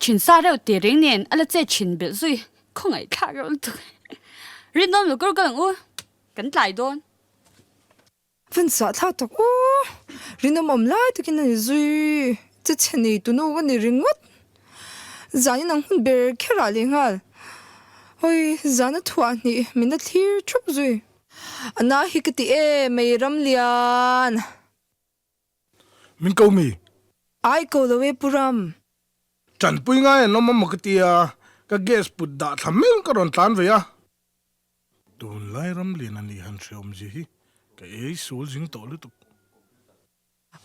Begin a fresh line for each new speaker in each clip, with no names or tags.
Thin sa reuh tih reng nen a la che thin belh zui khawngaih thlak reuh lutuk. Rinawm lo kawr kal ang u, kan tlai dawn.
Van sah thlak tak u, rinawm awm lai takin a ni zui, che chhe nei tunu ka ni ringawt. Zanin ang hun ber kher ah lehnghal, hawi zana thuah hnih min la thlir thup zui. A na hi ka ti em mai Ramlian.
Min ko mi?
Ai ko lo e Pu Ram.
Tanpui ngai an awm a maw ka tia, ka gas put dah thla meuh ka rawn tlan ve a. Tunlai Ramlian a nih han hre awmzia hi ka ei sul zing tawh lutuk.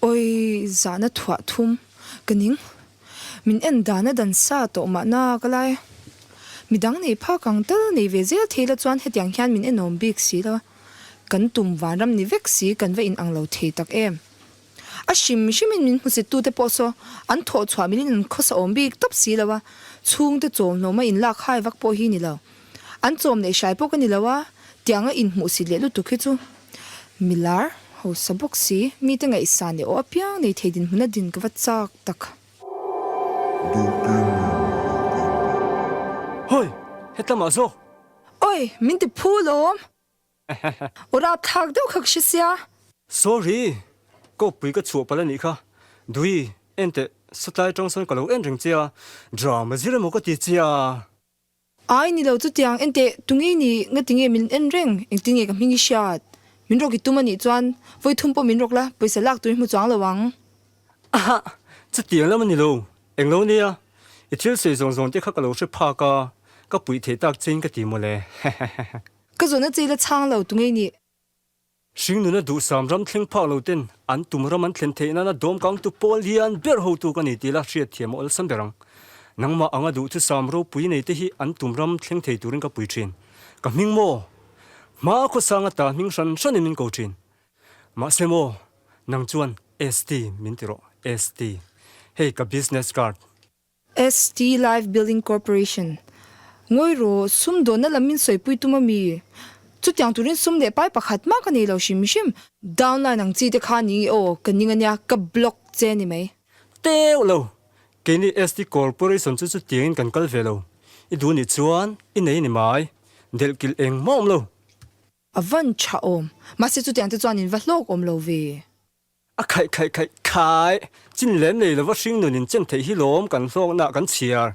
Awi zahna thuah thum ka ning. Min en dana dan sa tawh mahna ka lai. Midang nei phak ang tal nei ve zel thei la chuan hetiang hian min enawm bik si lo a. Kan tum vanram ni vek si kan va in ang lo thei tak em. A hrim hrimin min hmusit tute pawh saw an thawh chhuah milin an khawsa awm bik tawp si lo a, chhungte chawmhlawma in lak hai vak pawh hi ni lo. An chawm leh hrai pawh ka ni lo a, tianga inhmuhsit leh lutuk hi chu milar hausa bawk si, mite ngaihsan leh aw apiang nei thei dinhmun a din ka va chak tak.
Hawi, hetlamah zawk.
Awi, min ti phu lawm. Aw rapthlak deuh kha ka hre sia.
Sorry, kawppui ka chhuah palh a nih kha. Dui, enteh, satlai atang sawn ka lo en reng che a, drama zir emaw ka ti che a.
Ai ni lo chutiang enteh tunge ni ngati nge min en reng engtin nge ka hming i hriat min rawk i tum anih chuan vawi thum pawh min rawk la pawisa lak tur i hmu chuang lo ang.
Aha chutiang lam a ni lo englo nia i thil sawi zawng zawng te kha ka lo hre phak a ka puih theih tak chein ka ti mawle hehehehe.
Ka zawhna che i la chhang lo tunge ni.
Hringnuna duhsam ram thleng phak lo ten an tum ram an thlen theih nana dawmkangtu pawl hian ber hotu ka ni tih la hriatthiam a awlsam ber ang. Nangmah anga duhthusam ropui nei te hi an tum ram thleng thei turin ka pui thin. Ka hming maw? Hma khawsang ata hming hran hranin min ko thin. Mahse maw, nang chuan ST min ti rawh, ST. Hei ka business card.
ST Life Building Corporation, Ngawi rawh, sum dawnna lam min sawipui tum a mi? Chutiang turin sum leh pai pakhat mah ka nei lo hrim hrim. Downline ang chi te kha ni aw, ka ning a nia, ka block che a ni mai.
Teuh lo, keini ST Corporation chu chutiangin kan kal ve lo. I duh nih chuan i nei ni mai, delh kilh engmah awm lo.
A van tha awm, mahse chutiang te chuan in va hlawk awm lo ve.
A khaih khaih khaih khai! Chin lem nei lova hringnun in chen theih hi lawm kan hlawkna kan chhiar.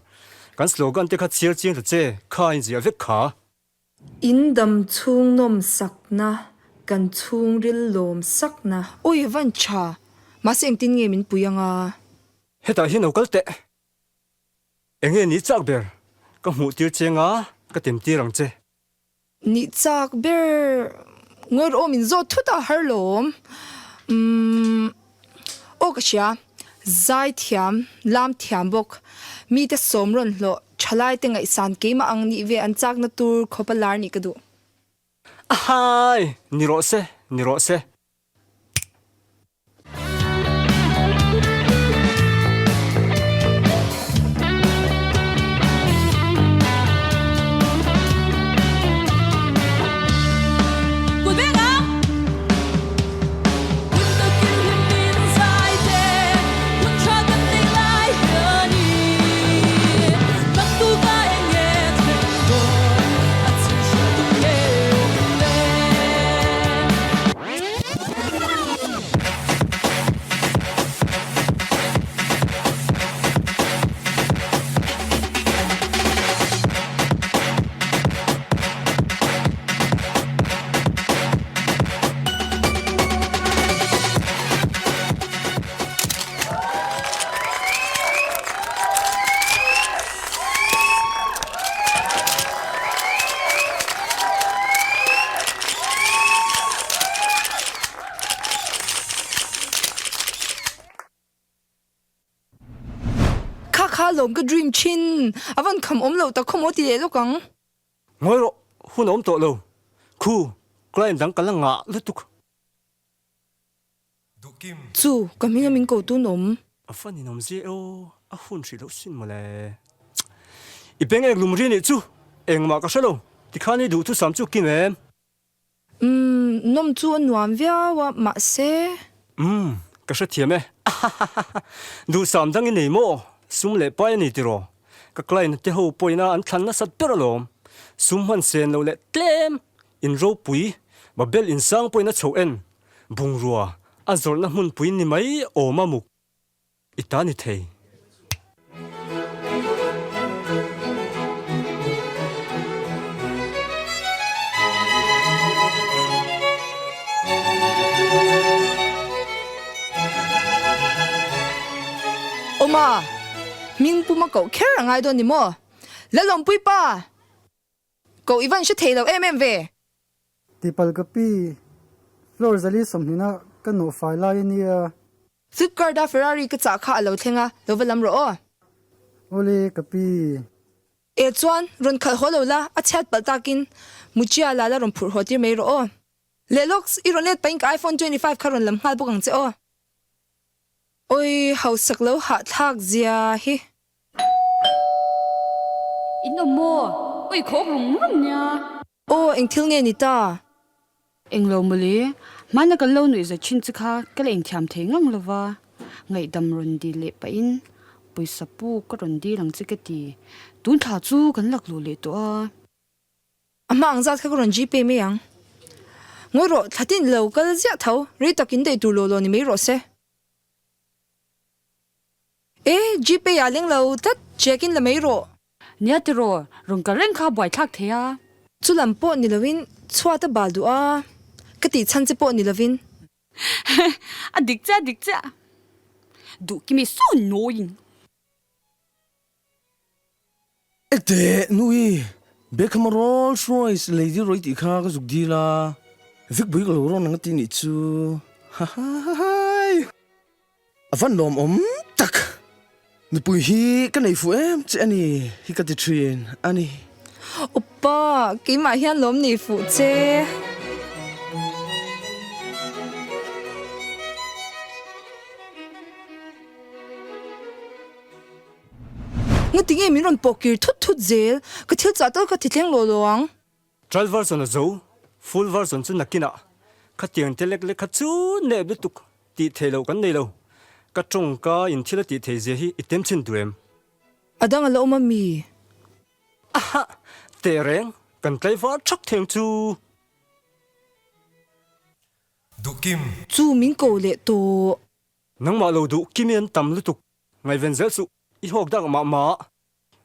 Kan slogan te kha chhiar chiang ta che, kha in ziah vek kha.
In dam chhung nawm sakna, kan chhungril lawm sakna. Awi a van tha, mahse engtin nge min pui anga?
Hetah hian lo kal teh. Enge ni chak ber? Ka hmuh tir che anga ka tem tir ang che.
Nih chak ber ngawih rawh min zawt thut a har lawm. Umm aw ka hria, zai thiam, lam thiam bawk, mite sawm rawn hlawh, thalai te ngaihsan keimah ang nih ve an chakna tur khawpa lar nih ka duh.
Ahai! Ni rawh se, ni rawh se.
Kha kha lawm ka dream thin, a van kham awm lo tak khaw maw ti leh lawk ang.
Ngawi rawh, hun a awm tawh lo. Khu, client dang ka la ngah lutuk.
Chu, ka hming a min ko tun awm.
A fan in awm zia e aw, a hun hrih loh sin mawle. I beng ek lum ri nih chu, engmah ka hre lo, tikhan i duhthusam chu kim em?
Umm, nawm chu a nuam viau a, mahse.
Umm, ka hrethiam e. Ahahaha, duhsam dang i nei maw? Sum leh pai a ni tiraw? Ka client te ho pawhin a an thlan nasat ber alawm. Sum hman sen lo leh tlem in ropui, Babel insang pawhin a chhoh en, bungrua a zawrhna hmunpui ni mai awm a muk. I ta ni thei.
Awma, hming puma koh kher a ngai dawn ni maw? Lalawmpui pa! Koh i van hre thei lo em em ve!
Tipal ka pi, floor zali sawmhnihna ka nawh fai lai a nia.
Flipkart a Ferrari ka chah kha a lo thleng a, lo va lam rawh aw.
Awle ka pi.
E chuan, rawn khalh haw lo la, a chhiat palh takin Muchia la la rawn phurh haw tir mai rawh aw. Leh lawks, i rawn let pahin ka iPhone 25 kha rawn lam nghal bawk ang che aw. Awi, hausak lo hahthlak zia hi.
In awm maw? Ui khawk rum rum nia.
Aw, eng thil nge ni ta?
Englo mawle, hmana kan lo nuih zet thin che kha ka la inthiam thei ngang lo va, ngaihdam rawn dil leh pahin pawisa puk ka rawn dil ang che ka ti. Tun thla chu kan lak luh leh tawh a.
A hma ang zat kha ka rawn gpay mai ang. Ngawi rawh, thla tin lo kal ziah tho, rei tak in daih tur law law ni mai rawh se. E, gpay ah leng lo tlat, check in la mai rawh.
Nia tiraw, rawn kal reng kha buaithlak thei a.
Chu lam pawh ni lovin chhuat a bal duh a, ka tih chhan che pawh ni lovin.
A dik chiah, a dik chiah. Duh kimi so annoying.
Teh nui, Beckham a Rolls Royce lei dil rawih tih kha ka zuk dil a, Vic bui ka lo rawn ang a ti nih chu. Hahahai! A van lawmawm tak! Nupui hi ka nei fuh em che a ni hi ka ti thin a ni.
Oppa, keimah hian lawm nei fuh che. Ngati nge min rawn pawh kir thut thut zel, ka thil chah tal kha ti thleng lo lo ang.
Trial version a zo, full version chu nakinah khatiang te lek lek kha chu nep lutuk tih theih loh kan nei lo. Ka tawngka in thil a tih theih zia hi i tem chhin duh em?
A dang a la awm a mi?
Aha! Teh reng, kan tlaivar thak theng chu.
Duhkim.
Chu min ko leh tawh.
Nangmah lo duh kimi an tam lutuk. Ngaihven zel suh, i hawk dak mah mah.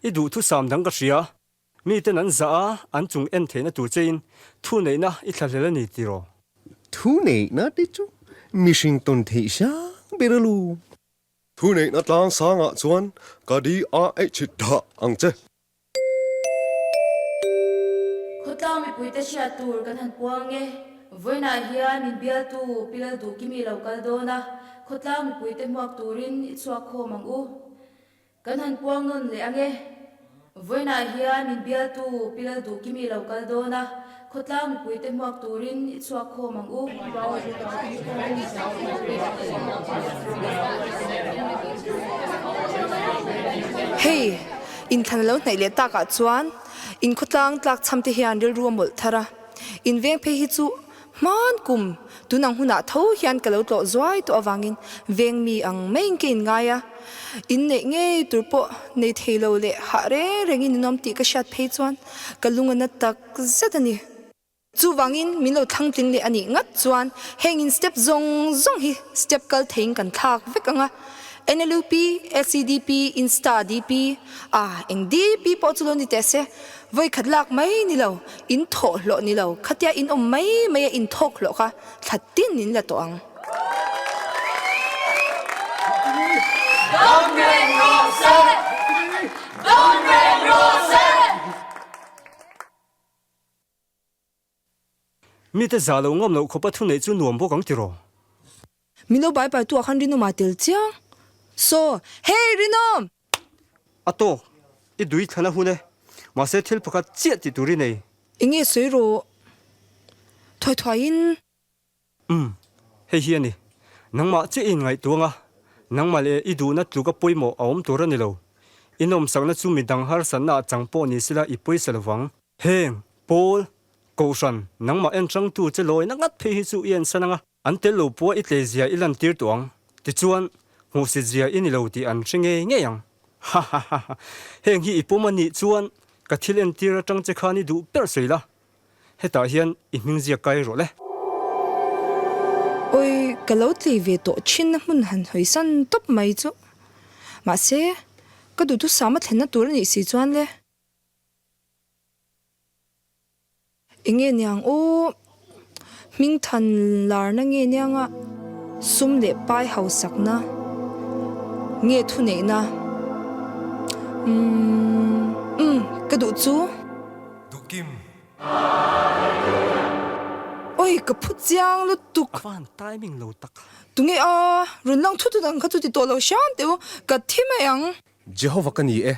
I duhthusam dang ka hria. Miten an zah a, an chung en theihna tur chein thu neihna i thlahlel a ni tiraw?
Thu neihna te chu mihring tawn theih hrang ber a lu. Thu neihna tlang sangah chuan ka di a eih chhit dah ang che.
Khawtlang mipuite hriat tur kan han puang e. Vawiinah hian min bialtu Pi Lalduhkimi lo kal dawn a, khawtlang mipuite hmuak turin i chhuak khawm ang u. Kan han puang nawn leh ang e. Vawiinah hian min bialtu Pi Lalduhkimi lo kal dawn a, khawtlang mipuite hmuak turin i chhuak khawm ang u.
Hei, inthlan a lo hnaih leh takah chuan inkhawtlang tlakchham te hian rilru a mawlh thar a. Inveng phei hi chu hman kum tun ang hunah tho hian ka lo tlawh zuai tawh avangin veng mi ang maiin ka inngai a. Inneih ngei tur pawh nei thei lo leh hah reng rengin in awm tih ka hriat phei chuan ka lung a na tak zet a ni. Chuvangin min lo thlang tling leh a nih ngat chuan heng in step zawng zawng hi step kal theiin kan thlak vek ang a. NLUP, SEDP, Insta DP, a eng DP pawh chu lo ni teh se, vawi khat lak mai ni lo, in thawh hlawh ni lo, khatia in awm mai mai a in thawk hlawh kha thla tin in la tawh ang.
Mite za lo ngam loh khawpa thu neih chu nuam bawk ang tiraw?
Min lo bai bai tu ah khan Rinawm ah tel chiang. Saw, Hey Rinawm!
A tawk, i dui thlan a hun e. Mahse thil pakhat chiah tih tur i nei.
Enge sawi rawh? Thuai thuai in.
Umm, hei hi a ni. Nangmah chiah i inngaihtuang a, nangmah leh i duhna tluka pawimawh a awm tur a ni lo. I nawmsakna chu midang harsatna ah chang pawh ni sela i pawisa lovang. Heng, Paul, Kohhran, nangmah enhrangtu che lawina ngat phei hi chu i ensan ang a, an tel lo pawh i tleizia i lantir tawh ang. Tichuan, hmuhsitzia i ni lo tih an hre ngei ngei ang. Hahaha, heng hi i pawm a nih chuan ka thil entir atang che khan i duh ber sawi la, hetah hian i hming ziak kai rawh le.
Awi, ka lo tlei ve tawh thin a hmun han hawi san tawp mai chu. Mahse, ka duhthusam a thlenna tur a nih si chuan le. Enge niang aw, hmingthan larna nge nianga sum leh pai hausakna nge thuneihna? Umm umm ka duh chu.
Duhkim.
Oi ka phu chiang lutuk.
A va han timing lo tak.
Tunge a, rawn lang thut thut ang kha chu ti tawh lo hram teh u, ka thi mai ang.
Jehovah ka ni e,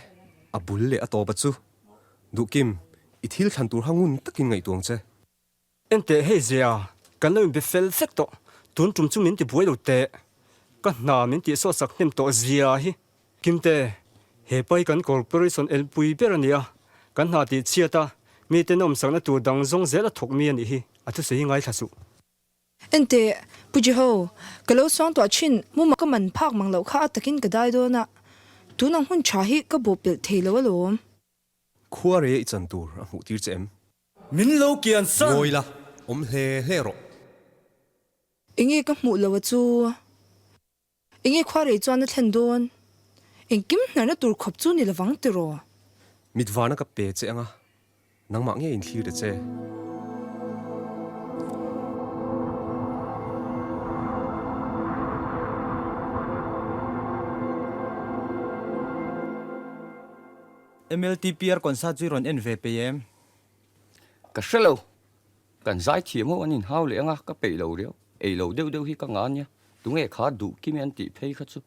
a bul leh a tawp a chu. Duhkim, i thil thlan tur ha ngun takin ngaihtuang che.
Enteh hei zia, kan lo inbe fel vek tawh, tun tum chu min ti buai lo teh. Ka hna min tih sawtsak hnem tawh zia hi. Kimte, he pa hi kan corporation elpui ber a ni a, kan hna tih chhiat a, mite nawmsakna tur dang zawng zel a thawk mi a nih hi, a thusawi hi ngaithla suh.
Enteh, Pu Jeho, ka lo suangtuah thin, muma ka man phak mang loh kha a takin ka dai dawn a, tun ang hun tha hi ka bawh pelh thei lo alawm.
Khua rei i chan tur a hmuh tir che em?
Min lo kian san!
Ngawi la, awm hle hle rawh.
Enge ka hmuh lo a chu? Enge khua rei chuan a thlen dawn? Engkim hnarna tur khawp chu ni lovang tiraw?
Mit vana ka pe che anga, nangmah nge in thlir ta che?
MLTPR concert chu i rawn en ve peih em?
Ka hre lo. Kan zaithiam ho an inhau leh anga ka peih lo riau. Ei lo deuh deuh hi ka ngah ania. Tunge kha duh kimi an tih phei kha chu.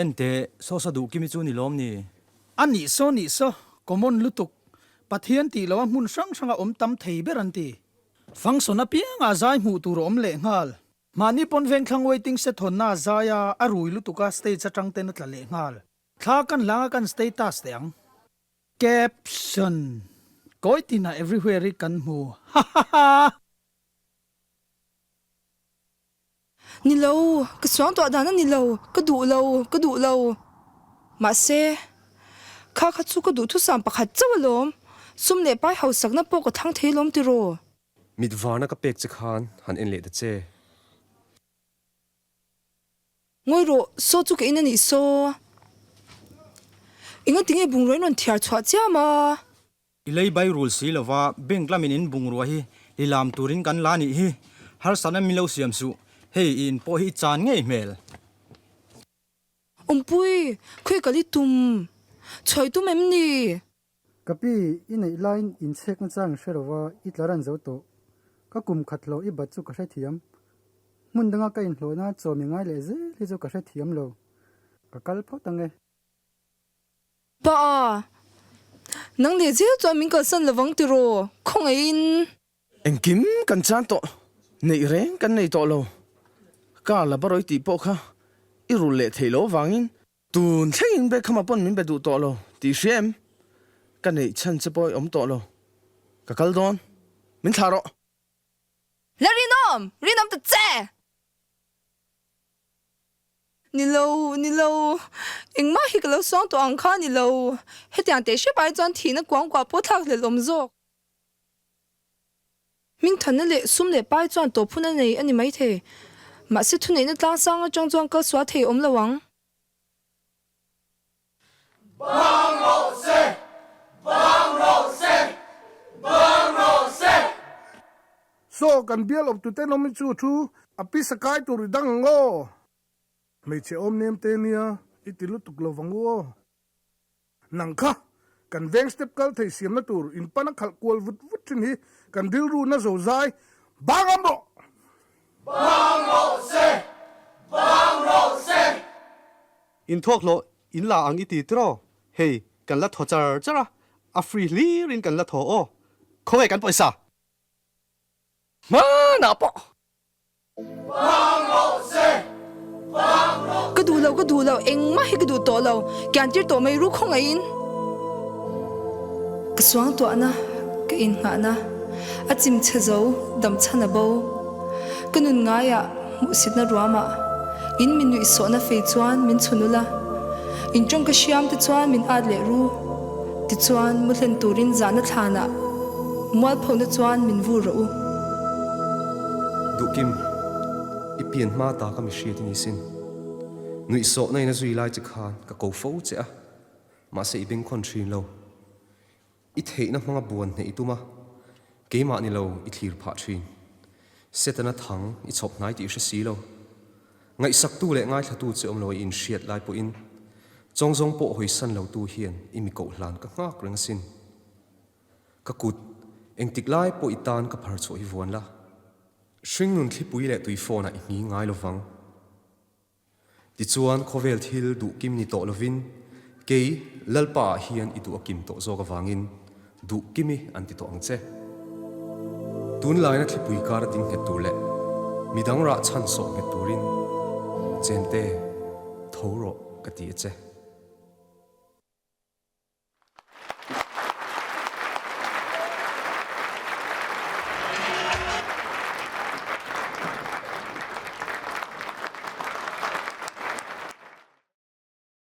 Enteh, saw saw duh kimi chu ni lawm ni?
A nih saw nih saw, common lutuk. Pathian tih loha hmun hrang hranga awm tam thei ber an ti. Function apiangah zai hmuh tur a awm leh nghal. Mahni pawn vengthlang waiting shed hawnna a zai a, a rui lutuk a, stage atang ten a tla leh nghal. Thla kan hlang a kan status teh ang. Caption, Kawi tinah everywhere hi kan hmu. Hahaha!
Ni lo, ka suang tuah dan a ni lo, ka duh lo, ka duh lo. Mahse, kha kha chu ka duhthusam pakhat chauh alawm, sum leh pai hausakna pawh ka thlang thei lawm tiraw?
Mit varna ka pek che khan han en leh ta che.
Ngawi rawh, saw chu ka in a nih saw. Enga tinge bungrua in rawn thiar chhuah chiam a?
I lei bai rul si lova bank lamin in bungrua hi lilam turin kan la nih hi. Harsatna min lo siam suh, hei i in pawh hi i chan ngei hmel.
Awmpui, khawi kal i tum? Chhuai tum em ni?
Ka pi, i neih laiin inchhek nachang hre lova i tla ran zo tawh. Ka kum khat hlawh i bat chu ka hrethiam. Hmun danga ka inhlawhna chawm i ngai leh zel hi chu ka hrethiam lo. Ka kal phawt ang e.
Pa, nang leh zel chuan min kalsan lovang tiraw? Khawngaihin.
Engkim kan chan tawh, neih reng kan nei tawh lo. Car la barawi tih pawh kha i rulh leh theih loh avangin tun thlengin Beckham-a pawn min be duh tawh lo tih hria em? Ka neih chhan che pawh i awm tawh lo. Ka kal dawn. Min thlah rawh.
La rinawm! Rinawm ta che! Ni lo, ni lo. Engmah hi ka lo suang tawh ang kha ni lo. Hetiang teh hrep ai chuan thihna kuang kuah pawh thlak hlelh awm zawk. Hmingthanna leh sum leh pai chuan tawp hun a nei a ni maithei. Mahse thuneihna tlangsang atang chuan kal sual thei awm lo ang.
Bang rawh se! Bang rawh se! Bang rawh se!
Saw kan bial awp tute nawm hi chu thu a pisa kai tur i dang ang aw. Hmeichhe awm nem te nia i ti lutuk lo vang u aw. Nang kha, kan veng step kal thei siamna tur in pan a khalh kual vut vut thin hi kan rilru na zo zai bang am rawh!
Bang rawh se! Bang rawh se!
In thawk hlawh in la ang i ti tiraw? Hei, kan la thaw char char a, a free hlir in kan la thaw aw. Khawnge kan pawisa?
Hmanah pawh
Bang rawh se! Bang rawh
Ka duh lo, ka duh lo, engmah hi ka duh tawh lo, kian tir tawh mai ru khawngaihin. Ka suangtuahna, ka innghahna, a chim chhe zo, dam chhan a bo. Ka nun ngaiah, hmuhsitna ruamah, in mi nuihsawhna fei chuan min chhun ula. In tawngka hriam te chuan min at leh ru. Tichuan, mu hlen turin zahna thlanah mualphona chuan min vur rawh u.
Duhkim, i pian hma ta ka mi hriat i ni sin. Nuihsawhna in a zui lai che khan ka ko fo che a, mahse i bengkhawn thin lo. I theihna hmanga buan hneih i tum a, keimah ni lo i thlir phah thin. Setana thang i chhawp hnai tih i hre si lo. Ngaihsaktu leh ngaithlatu che awm lo i inhriat lai pawhin chawngzawng pawh hawisan lotu hian i mi koh hlan ka nghak reng asin. Ka kut, engtik lai pawh i tan ka phar chhuah hi vuan la. Hringnun thlipui leh tuifawnah i hni ngai lovang. Tichuan, khawvel thil duh kim ni tawh lovin, kei Lalpa ah hian i duh a kim tawh zawk avangin duh kimi an ti tawh ang che. Tunlaina thlipui kar a ding nghet tur leh midang rah chhan sawh nghet turin, Chemte, tho rawh ka ti a che.